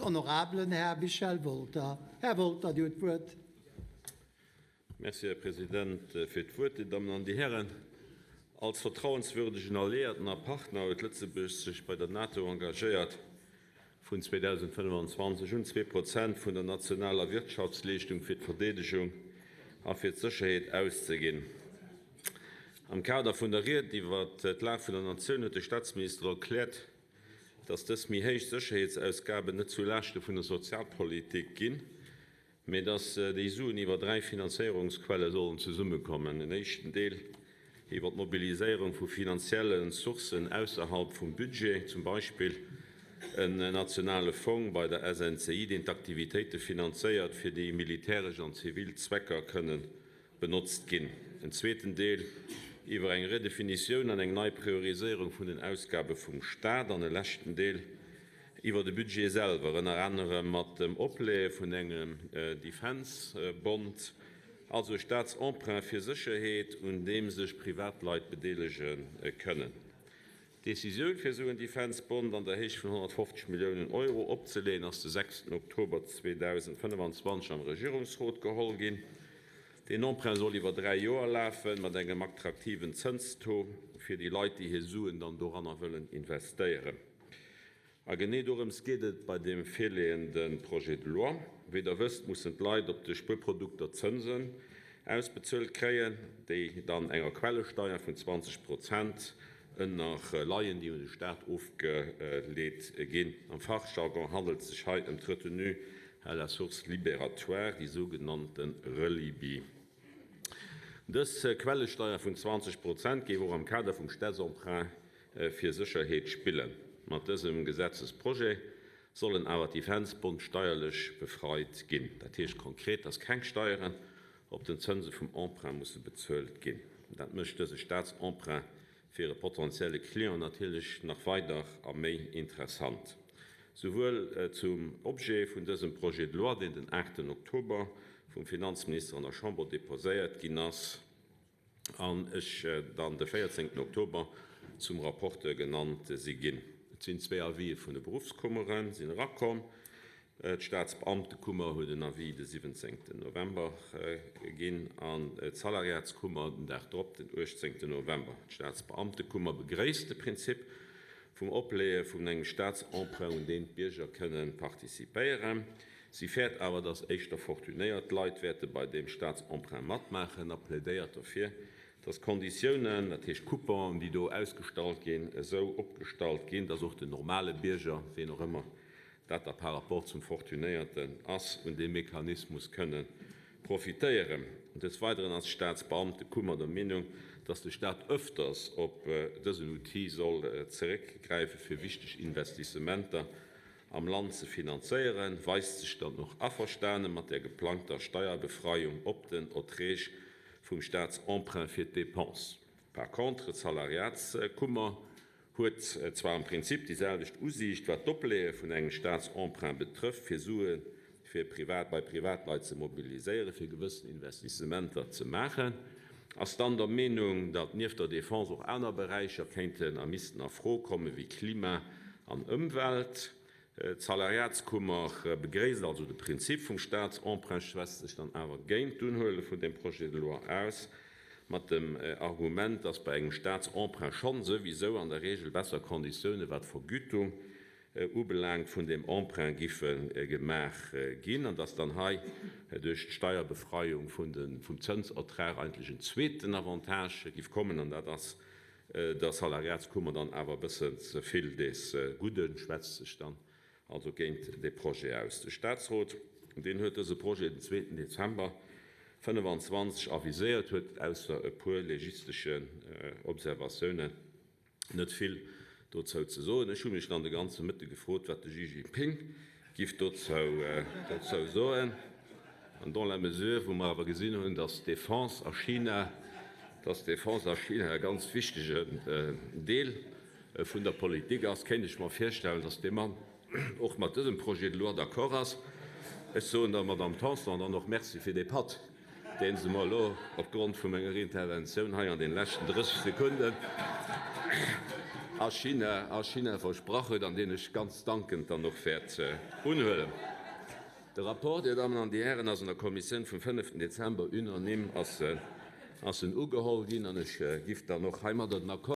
honorabelen Här Michel Wolter. Här Wolter, Dir hutt d'Wuert. Merci, Här President, fir d'Wuert. Dir Dammen an Dir Hären, als vertrauenswürdegen Alliéierten a Partner huet Lëtzebuerg sech bei der NATO engagéiert, vun 2025 un 2% vun der nationaler Wirtschaftsleeschtung fir d'Verdeedegung a fir d'Sécherheet auszeginn. Am Kader vun der Ried iwwert d'Lag vun der Natioun huet de Staatsminister erkläert, datt dës méi héich Sécherheetsausgaben net zu Laaschte vun der Sozialpolitik ginn, mee dass déi Suen iwwer 3 Finanzéierungsquelle sollen zesummekommen, en éischten Deel iwwer d'Mobiliséierung vu finanzielle Sourcen ausserhalb vum Budget, zum Beispill en nationale Fong bei der SNCI, deen d'Aktivitéite finanzéiert, fir déi militäresch an zivil Zwecker kënne benotzt ginn, en zweeten Deel iwwer eng Redefinitioun an eng nei Prioriséierung vun den Ausgabe vum Staat an e leschten Deel iwwer de Budget selwer, ënner anerem mat dem Opleeë vun engem Defense Bond, also e Staatsemprunt fir Sécherheet, un deem sech Privatleit bedeelege kënnen. D'Decisioun, fir esou en Defense Bond an der Héicht vun 150 Milliounen Euro opzeleeën, ass de 6 Oktober 2025 am Regierungsrot geholl ginn. Deen Emprunt soll iwwer 3 Joer lafen, mat engem attraktiven Zënstaux fir déi Leit, déi hir Suen dann doranner wëllen investéieren. A genee dorëms geet et bei deem virleeënde Projet de loi. Wéi Der wësst, mussen d'Leit op de Spuerprodukter Zënsen ausbezuelt kréien, déi dann enger Quellesteier vun 20 Prozent ënnerleien, déi un de Staat ofgeleet ginn. Am Fachjargon handelt et sech hei ëm d'Retenue à la source libératoire, déi sougenannte Relibi. Dës Quellesteier vun 20 Prozent géif och am Kader vum Statsemprunt fir Sécherheet spillen. Mat dësem Gesetzesprojet sollen awer d'Defense Bond steierlech befreit ginn. Dat heescht konkret, dass keng Steieren op den Zënse vum Emprunt musse bezuelt ginn. Dat mécht dëse Statsemprunt fir e potentielle Client natierlech nach weider a méi interessant. Souwuel zum Objet vun dësem Projet de loi, deen den 8 Oktober vum Finanzminister an der Chamber deposéiert ginn ass, an ech dann de 14 Oktober zum Rapporteur genannt si ginn. Et sinn zwéi Avisë vun de Beruffskummere sinn erakomm. D'Staatsbeamtekummer huet en Avis de 17 November ginn an d'Salariatskummer den Dag drop, den 18 November. D'Staatsbeamtekummer begréisst de Prinzip vum Opleeë vun engem Staatsemprunt, un deem d'Bierger kënne participéieren. Si fäert awer, datt éischter fortunéiert Leit wäerte bei deem Staatsemprunt matmaachen a plädéiert dofir, datt d'Konditiounen, dat heescht d'Couponen, déi do ausgestallt ginn, esou opgestallt ginn, datt och den normale Bierger, ween och ëmmer dat da par rapport zum Fortunéierten ass, un deem Mechanismus kënne profitéieren. Des Weideren ass d'Staatsbeamtekummer der Meenung, datt de Staat öfters op dësen Outil soll zeréckgräife fir wichteg Investissementer am Land ze finanzéieren, weist sech dann och averstane mat der geplangter Steierbefreiung op den Erträg vum Staatsemprunt fir d'Dépenses. Par contre, d'Salariatskummer huet zwar am Prinzip déi selwecht Usiicht, wat d'Opleeë vun engem Staatsemprunt betrëfft, fir Sue fir privat bei Privatleit ze mobiliséieren, fir gewëssen Investissementer ze maachen, ass dann der Meenung, datt nieft der Defense och aner Beräicher kéinten a missten a Fro kommen, wéi Klima an Ëmwelt. D'Salariatskummer begréisst also de Prinzip vum Staatsemprunt, schwätzt sech dann awer géint d'Unhuele vun dem Projet de loi aus, mat dem Argument, datt bei engem Staatsemprunt schonn souwisou an der Regel besser Konditioune wat d'Vergütung ubelaangt vun deem Emprunt giffe gemaach ginn an dass dann hei duerch d'Steierbefreiung vum Zënsertrag eigentlech en zweeten Avantage giff kommen, an dat ass der Salariatskummer dann awer e bëssen ze vill des Gudden, schwätzt sech dann also géint dee Projet aus. De Statsrot, deen huet dëse Projet den zweeten Dezember 25 aviséiert, huet ausser e puer legisteschen Observatiounen Net vill dozou ze soen. Ech hu mech dann de ganze Mëtte gefrot, wat de Xi Jinping giff dozou soen. An dans la mesure, wou mer awer gesinn hunn, dass d'Defense a China, dass d'Defense a China e ganz wichtegen Deel vun der Politik ass, kéint ech mer virstellen, dass dee Mann och mat dësem Projet de loi d'accord ass. Ech soen der Madame Tanson dann och Merci fir dee Patt. deen se mer elo opgrond vu menger Interventioun hei an den leschten 30 Sekunden. a China, a China versprach huet an deen ech ganz dankend dann och wäert unhuelen. De Rapport, Dir Dammen an Dir Hären, ass an der Kommissioun vum 5. Dezember unanime ass en ugeholl ginn an ech giff dann och heimadder den Accord.